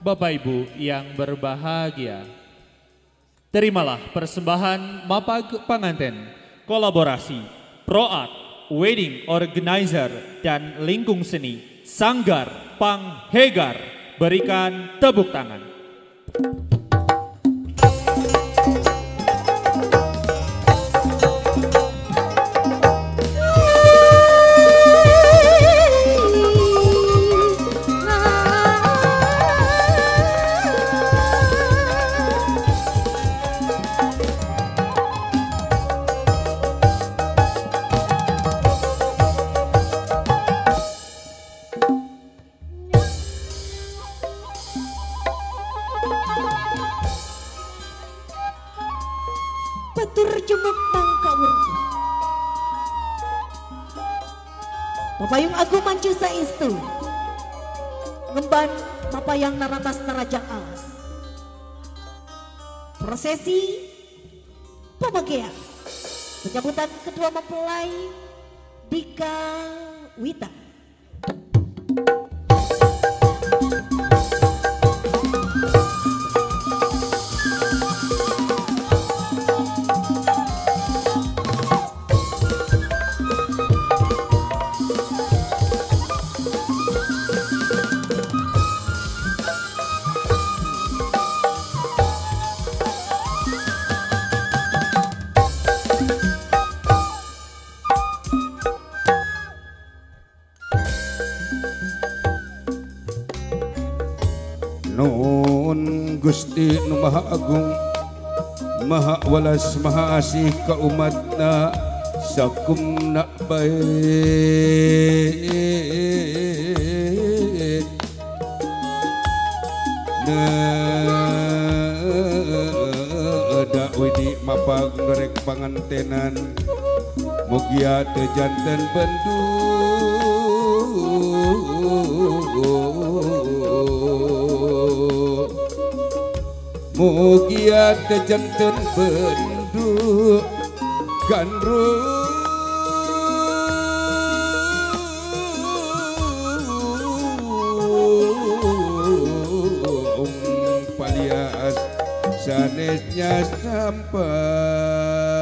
Bapak Ibu yang berbahagia. Terimalah persembahan Mapag Panganten, kolaborasi ProArt, Wedding Organizer, dan Lingkung Seni Sanggar Panghegar. Berikan tepuk tangan. Mapayung aku mancu saestu ngemban mapayang naratas narajang alas. Prosesi pemakaian penyambutan kedua mempelai Dika Wita. Nun Gusti nu Maha Agung, Maha Welas, Maha Asih ka umatna sakumna bae. Neda widi mapag ngerek pangantenan, mugia teu janten bendu. Mugia teu janten bendu gandrung palias sanesnya sampah.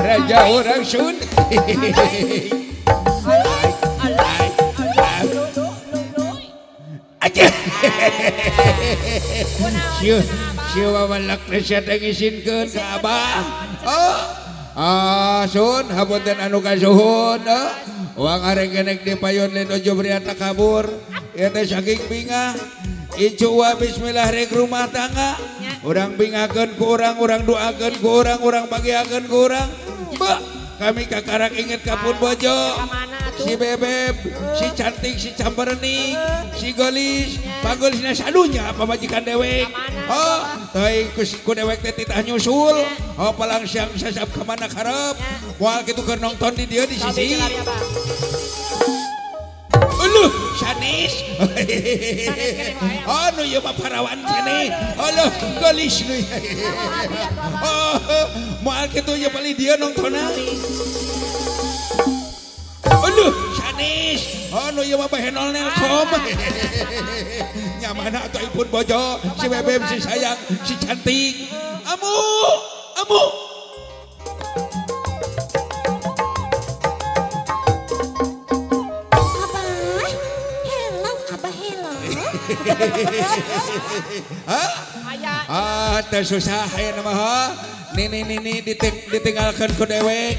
Raja orang Sun. Aja. Sieu wawalak teh sia teh ngisinkeun ka abah. Oh. Ah, sun hapunten anu kasuhun. Uang areng-genek di payon lain ojo beriata kabur. Ieu teh saking bingah. Incu wa bismillah rek rumah tangga. Urang bingakeun ku urang, urang doakeun ku urang, urang bagiakeun ku urang. Beuh, kami kakarak inget ka pun bojo. Si bebeb, si cantik, si camperenik, si golis, pagolisna sadunya pamajikan dewek. Oh, teuing ku dewek teh titah nyusul. Oh, palang siang sasap ka mana karep. Moal kitu keur nonton di dieu di sisi. Uluh, sanes. Oh, nu ieu mah parawan keneh. Aduh, golis nu. Oh, moal kitu ieu paling dieu nongtonna. Aduh, sanes. Oh, nu ieu mah bahenol Nelkom. Nyamana atuh ipun bojo, si bebeb, si sayang, si cantik. Amu, amu. Abah, hello, abah hello. Hah? Ah, teu susah aya mah. Nini nini ditinggalkeun ku dewek.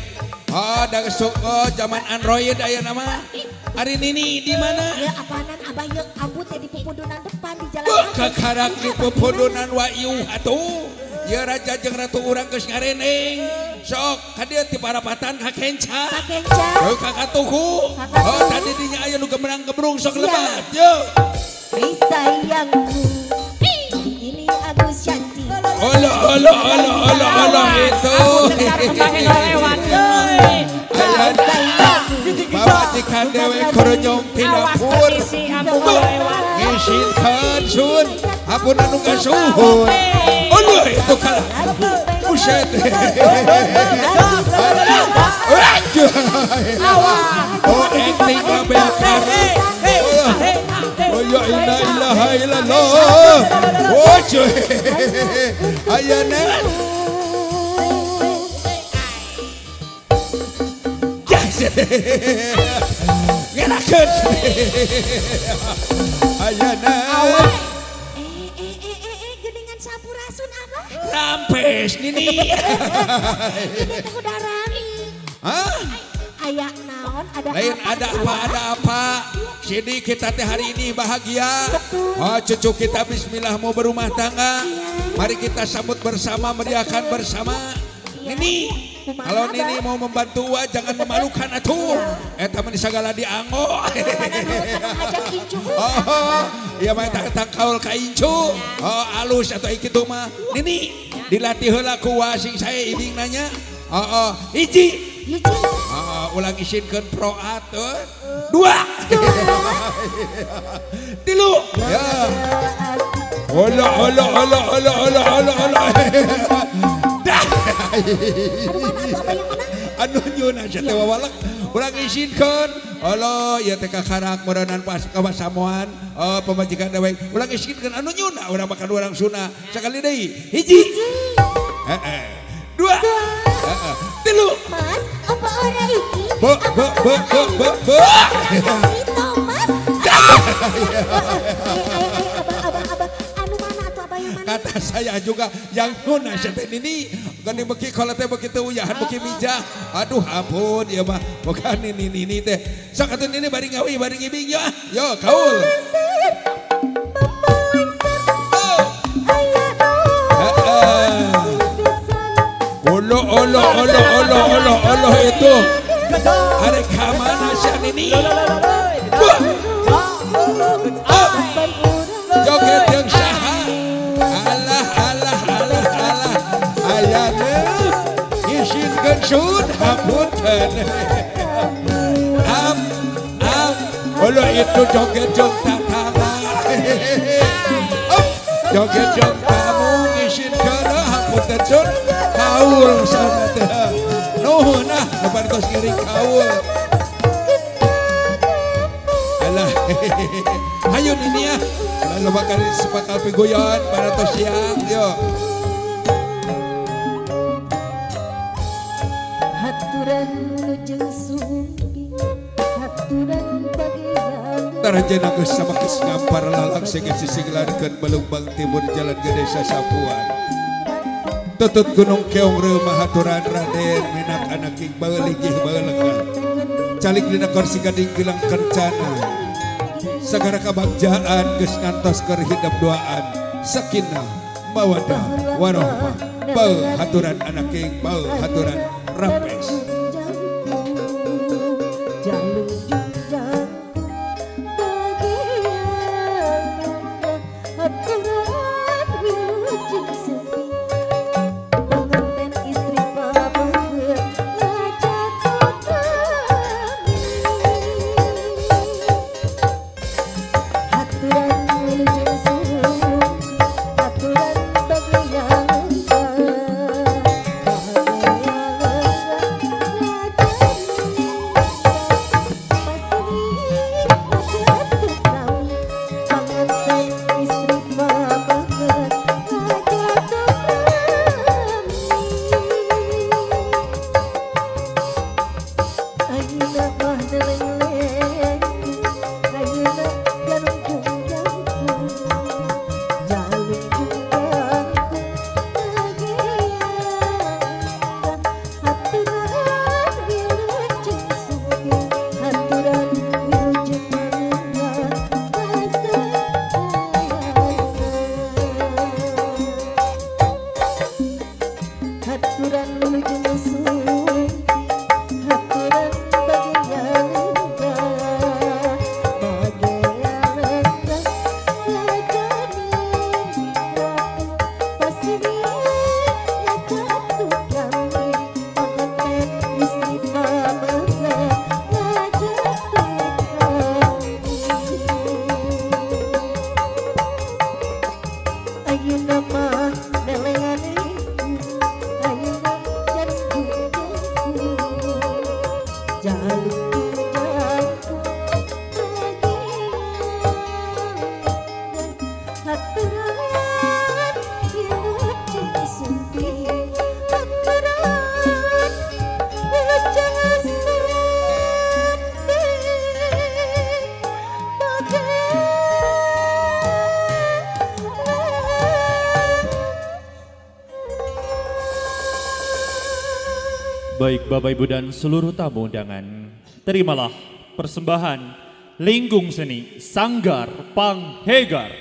Oh, da oh, zaman Android aya nama. Ari nini di mana? Ya apaanan abah yeuh ambu teh di pupudunan depan di jalan. Kakarak di pupudunan wayu atuh. Ya raja jeung ratu urang geus ngareneng. Sok ka dieu ti parapatan ka kenca. Ka kenca. Heuh ka katuhu. Oh, tadi dinya aya nu gemrang-gemrung sok lebat. Yo. Hei sayangku. Ini aku Shanti. Olo olo olo olo olo itu. Pamajikan dewek koronyong tina dapur. Ngisinkeun sun, ampun anu kasuhun. Uluh itu kalah. Buset. Oh acting ngabelkar. Oh ya inna ilaha illallah. Oh cuy. Ayana. Ngerakeun. Ayana. Geningan sampurasun abah. Rampes nini. Ini teh udah rame. Hah? Aya naon ada lain apa? Ada apa ada apa? Sini kita teh hari ini bahagia. Betul. Oh, cucu kita bismillah mau berumah tangga. Iya. Mari kita sambut bersama, meriahkan bersama. Iya. Nini, kalau Nini mau membantu wa jangan memalukan atuh. Eta mah sagala dianggo. Oh, ieu mah eta kaul ka incu. Oh, alus atuh kitu mah. Nini, dilatih heula ku wa sing sae ibing nanya. Oh, hiji. Hiji. Oh, ulang isinkeun proat. Dua. Tilu. Ya. Olo olo olo olo olo olo olo. Dah. Anu nyuna sia teh wawalek. Urang isinkeun. Olo ieu teh kakarak meureunan pas kawasamuan pamajikan dewek. Urang isinkeun anu nyuna urang makan urang suna. Sakali deui. Hiji. Heeh. Dua. Heeh. Tilu. Mas, apa ora iki? Bo bo bo bo bo bo. Thomas. Abah abah anu mana atuh abah yang mana? Kata saya juga yang nyuna sia teh nini. Gani beki kalau teh begitu uyahan beki mijah. Aduh ampun ieu mah bukan nini nini teh. Sok atuh nini bari ngawi bari ngibing ya. Yo kaul. Olo olo olo olo olo olo itu. Hari kamana sia nini? Joget yang saha. Alah alah alah alah. Ayana isinkeun sun hapunten. Am am olo itu joget jong tatanga. Joget jong tamu ngisinkeun hapunten sun. Kaul sana teh. Nuhun ah, lebar tos ngiring kaul. Alah. Hayu nini ah. Lalu bakal bakal piguyon para tos siang yo. Haturan nuju sumbi, haturan bagian. Tarjana geus samakes ngampar lalang sege sisinglarkeun Balumbang Timur Jalan Gede Sasapuan. Tutut Gunung Keong reumah haturan Raden Menak anak ing beuligih beulegah. Calik dina kursi gading gelang kencana. Sagara kabagjaan geus ngantos keur hidep duaan. Sakinah mawaddah warahmah. Bau haturan anak ing bau haturan rampes. Baik Bapak Ibu dan seluruh tamu undangan, terimalah persembahan Lingkung Seni Sanggar Panghegar.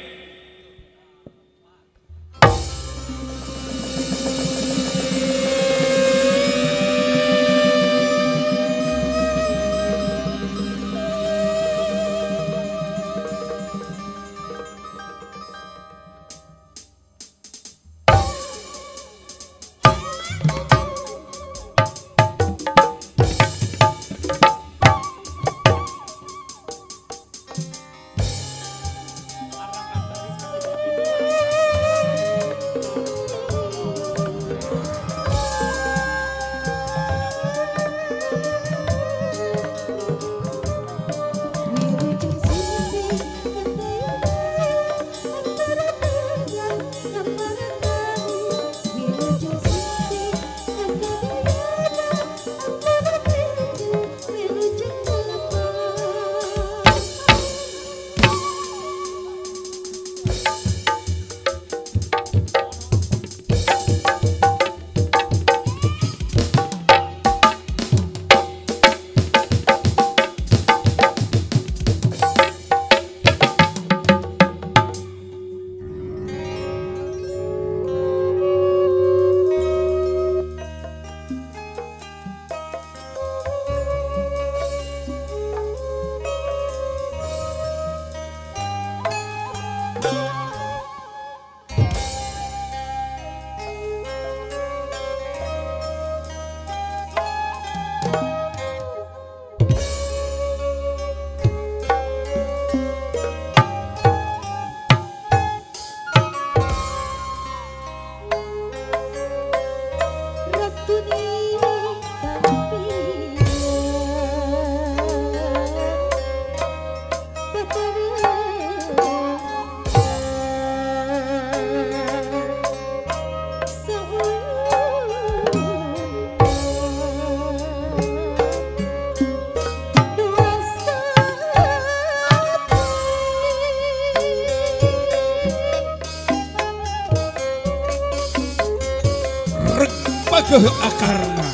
Kekeh akarna,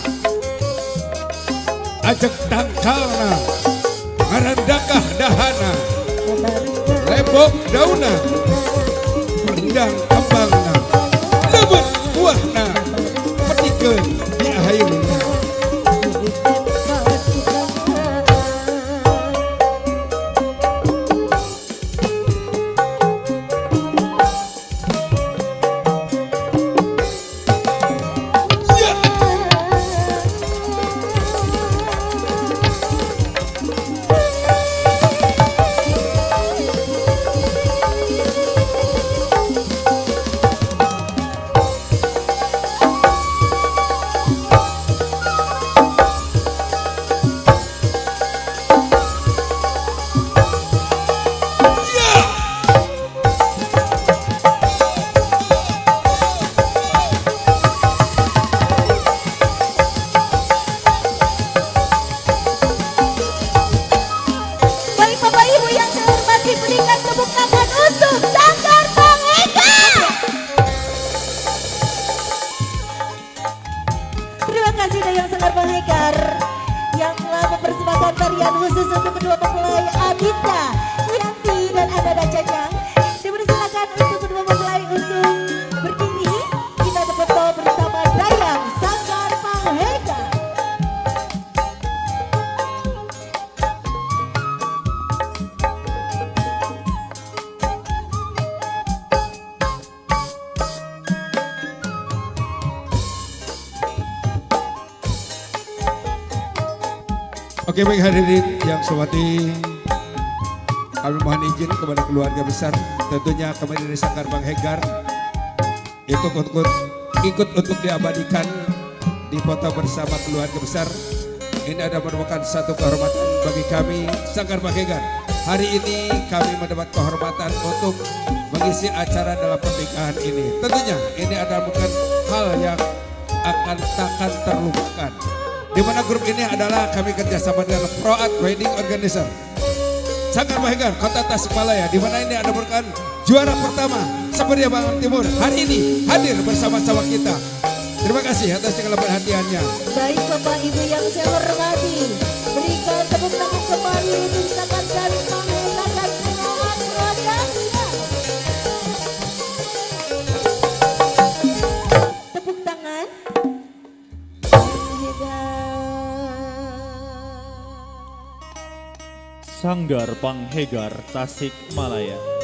ajek tangkalna, ngarandakah dahana, lebok dauna, rendang kembangna, lebet buahna, petikeun di akhirna. Yang telah mempersembahkan tarian khusus untuk kedua mempelai Adinda, Yanti dan Ananda Jajang. Dipersilakan untuk kedua mempelai untuk berdiri. Kita berfoto bersama Dayang Sanggar Panghegar. Oke, baik hadirin yang sewati, kami mohon izin kepada keluarga besar, tentunya kami dari Sanggar Panghegar itu ikut untuk diabadikan di foto bersama keluarga besar. Ini adalah merupakan satu kehormatan bagi kami Sanggar Panghegar. Hari ini kami mendapat kehormatan untuk mengisi acara dalam pernikahan ini. Tentunya ini adalah bukan hal yang akan takkan terlupakan. Di mana grup ini adalah kami kerjasama dengan Proat Wedding Organizer Sanggar Panghegar Kota Tasikmalaya, di mana ini ada merupakan juara pertama Seperti Bangun Timur hari ini hadir bersama-sama kita. Terima kasih atas segala perhatiannya. Baik Bapak Ibu yang saya hormati, berikan tepuk tangan kembali untuk Sanggar Panghegar dan Proat Production. Tepuk tangan. Sanggar Panghegar Tasikmalaya.